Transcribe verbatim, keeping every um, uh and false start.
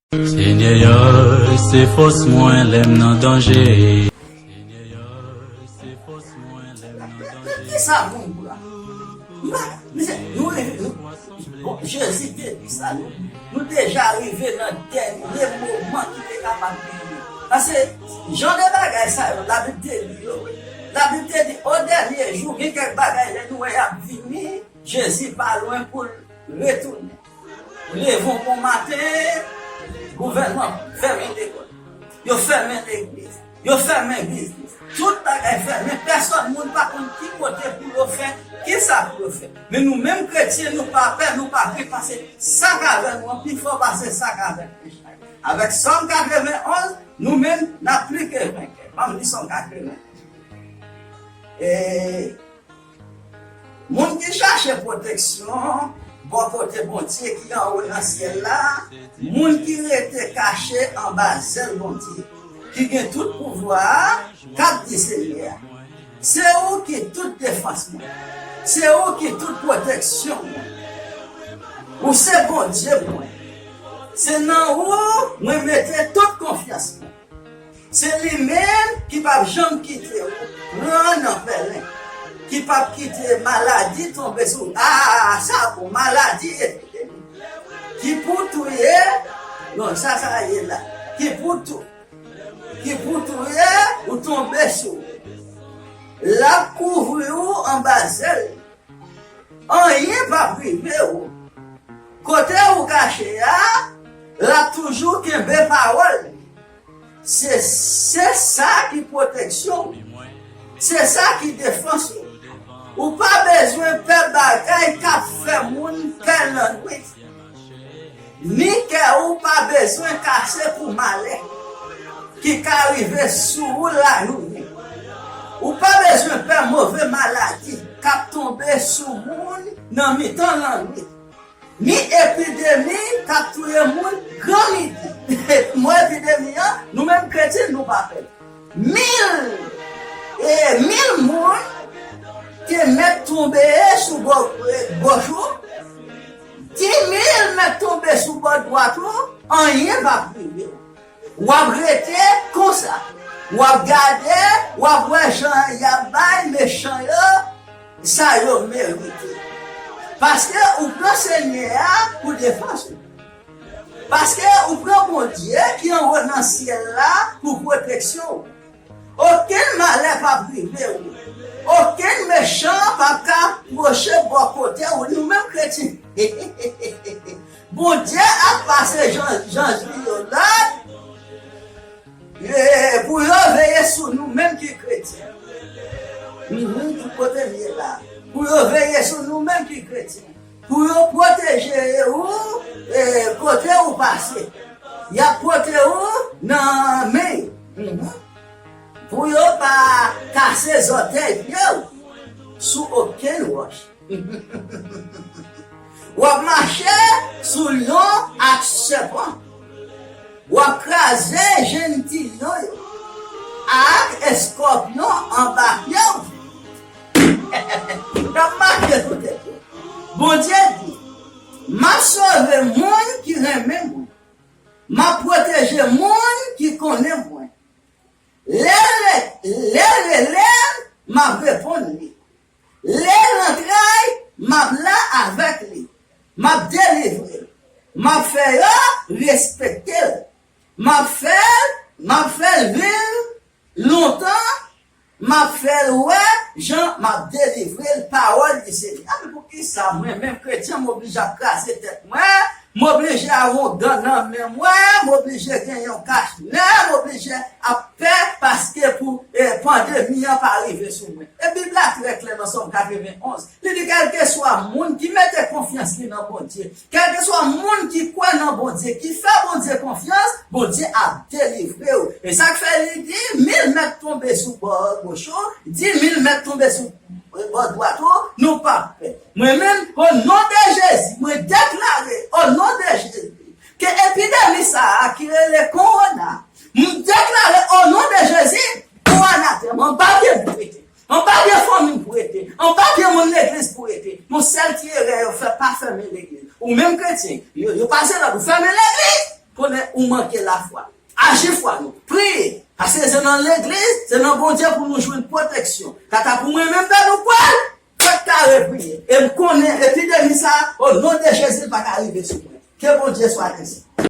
Senyè, se fòs mwen lè m nan danje. Senyè, se fòs mwen lè m nan danje. Kisa moun pran? M pa, mesye, nou rive, nou, bon, Jezi te di sa, nou, nou deja rive nan dènye moman ki te kapab genyen. Paske, jan de bagay sa yo, Labib te di yo, wi. Labib te di, o dènye jou, gen kèk bagay, lè nou wè y ap vini, Jezi pa lwen pou l retounen. Leve yon bon maten, gouvènman fèmen lekòl. Yo fèmen legliz. Yo fèmen biznis. Tout bagay fèmen. Pèsòn moun pa konn ki kote pou yo fè, ki sa pou yo fè. Men nou menm kretyen, nou pa pè, nou pa kri, paske sa k avè nou an pi fò pase sa k avè nou. Avèk Sòm katrevenonz, nou menm, n ap pli ke venkè. Ban m li Sòm katrevenonz. E, Moun ki chache pwoteksyon bò kote Bondye ki anwo nan syèl la, moun ki rete kache anba zèl Bondye, ki gen tout pouvwa a, k ap di Senyè a, se ou ki tout defans mwen, se ou ki tout pwoteksyon mwen, ou se Bondye mwen, se nan ou mwen mete tout konfyans mwen. Se li menm ki p ap janm kite w pran nan pèlen, ki p ap kite maladi tonbe sou ou. A, sa bon, maladi epidemi. Ki pou touye, non, sa, sa ye la. Ki pou tou, ki pou touye ou tonbe sou ou. L ap kouvri ou anba zèl. Anyen p ap rive w. Kote ou kache a, l ap toujou kenbe pawòl li. Se, se sa ki pwoteksyon w. Se sa ki defans ou. Ou pa bezwen pè bagay k ap fè moun pè lannwit. Ni kè ou pa bezwen kase pou malè ki ka rive sou ou lajounen. Ou pa bezwen pè move maladi k ap tonbe sou moun nan mitan lannwit, ni epidemi k ap touye moun gran midi. Mo epidemi an, nou menm kretyen, nou pa pè. Mil, e, mil moun te mèt tonbe sou bò, e, gòch ou, di mil mèt tonbe sou bò dwat ou, anyen p ap rive w. W ap rete konsa. W ap gade, w ap wè jan y ap bay mechan yo sa yo merite. Paske ou pran Senyè a pou defans ou. Paske ou pran Bondye ki anwo nan syèl la pou pwoteksyon w. Okenn malè p ap rive w. Okenn mechan p ap ka pwoche bò kote w. Nou menm kretyen, Bondye ap pase jan, zanj li yo lòd, e, pou yo veye sou nou menm ki kretyen. Mhm, tout kote m ye la. Pou yo veye sou nou menm ki kretyen. Pou yo pwoteje ou, e, kote ou pase. Y ap pote ou nan men yo. Mhm. Pou yo pa kase zòtèy pye w sou okenn wòch. W ap mache sou lyon ak sèpan. W ap kraze jenn ti lyon yo ak eskòpyon anba pye w. W ap mache sou tèt yo. Bondye di, m ap sove moun ki renmen mwen. M ap pwoteje moun ki konnen mwen. Lè l, lè l rele m, m ap reponn li. Lè l antre, m ap la avèk li. M ap delivre l. M ap fè yo respekte l. M ap fè, m ap fè l viv lontan. M ap fè l wè jan m ap delivre l, pawòl di Senyè. A, men poukisa mwen menm kretyen, m oblije ap kraze tèt mwen, m oblije avè yon gan nan men mwen, m oblije gen yon kachnen, m oblije ap pè paske pou, e, pandemi an pa rive sou mwen? E Bib la trè klè nan Sòm katrevenonz. Li di, kèlkeswa moun ki mete konfyans li nan Bondye, kèlkeswa moun ki kwè nan Bondye, ki fè Bondye konfyans, Bondye ap delivre w. E sa k fè li di, mil mèt tonbe sou bò goch ou, di mil mèt tonbe sou bò dwat ou, nou p ap pè. Mwen menm, o non de Jezi, mwen deklare, o non de Jezi, ke epidemi sa a ki rele kowona, m deklare, o non de Jezi, ou anatèm, anba pye m pou rete. Anba pye fanmi m pou rete. Anba pye moun legliz pou rete. Yon sèl ti erè yo fè, pa fèmen legliz. Ou menm kretyen, yo, yo pase lòd ou fèmen legliz. Konnen nou manke lafwa. Aji fwa nou. Priye. Paske se nan legliz, se nan Bondye pou nou jwenn pwoteksyon. Kaka pou mwen menm, dan nou pral, fòk ta repriye. E m konnen epidemi sa, o non de Jezi, l pa ka rive sou mwen. Ke Bondye swa benni.